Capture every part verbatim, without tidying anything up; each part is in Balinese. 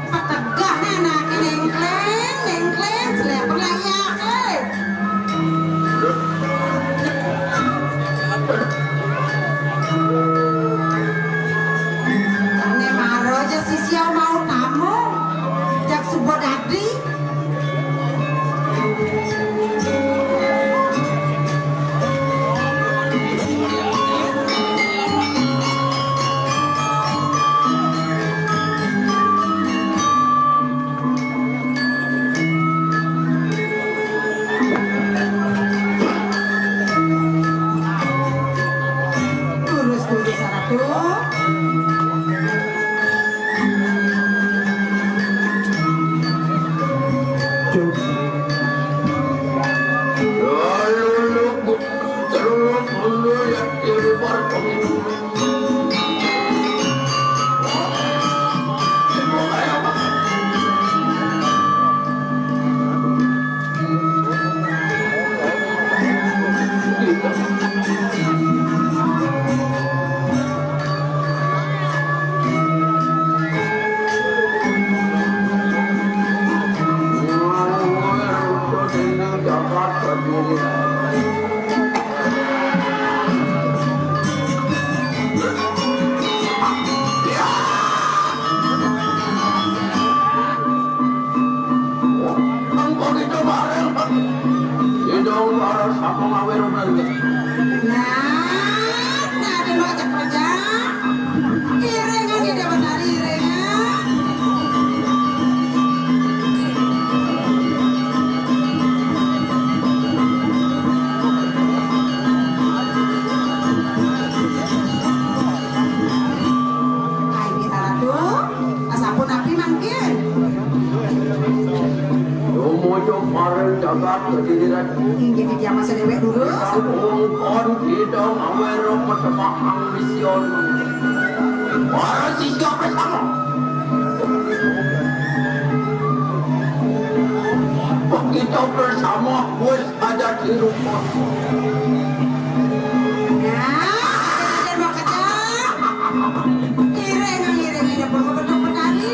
Petegah anake nengkleng, nengkleng, jeleper layak, eh. Nek maro aja sisia mau tamu, jak suba dadi. Terus, terus, satu. Nah, tadi mau ajak kerja. Iringan dia dapat hari iringan. Ai, kita tuh. Asampun api mangkin. Tumuju marang jagat kedirian. Inggih titiang masa dewek durus. Wongkon kita ngawero petemahang mision. Para siswa bersama. Kita bersama wis ada di rumah. Nah, ada mau kerja. Iring, iring, iring, perlu betul petani.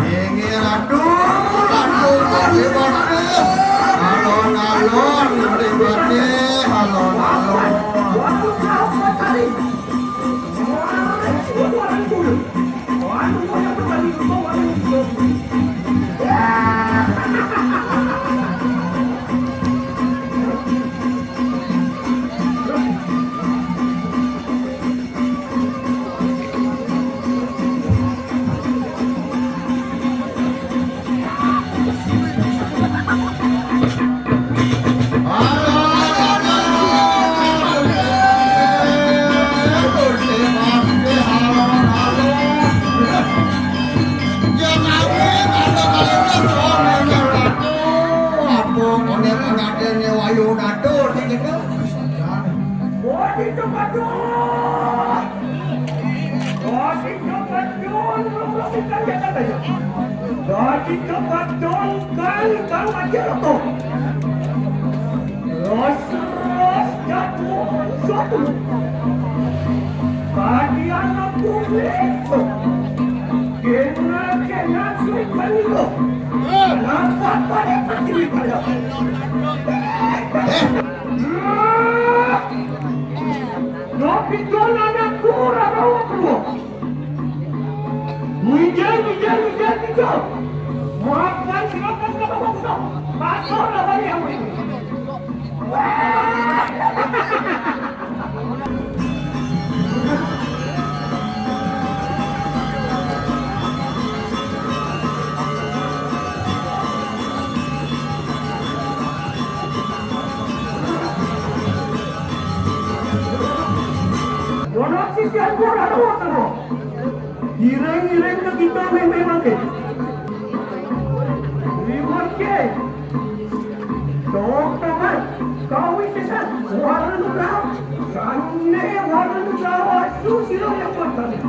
Inggih, aduh, aduh, kasih batis. Alon-alon, kasih batis, alon-alon. Dadi kapadon kang kang aja to. Ros ros jatuh suatu. Tadi anak kulit to. Kena kena sulit balik to. Nampak pada pati pada. Tapi kau anak kurang awak kedua. Mijil, mijil, mijil, mijil. Makan, makan, makan, makan. Pasal lah banyak. Dono sisian bola doang terus. Ireng-ireng ke kita memang ke. Ribut ke. Tok tomat. Kau itu san. Warna luka. Sane warna luka. Wasu sila yang kuat tadi.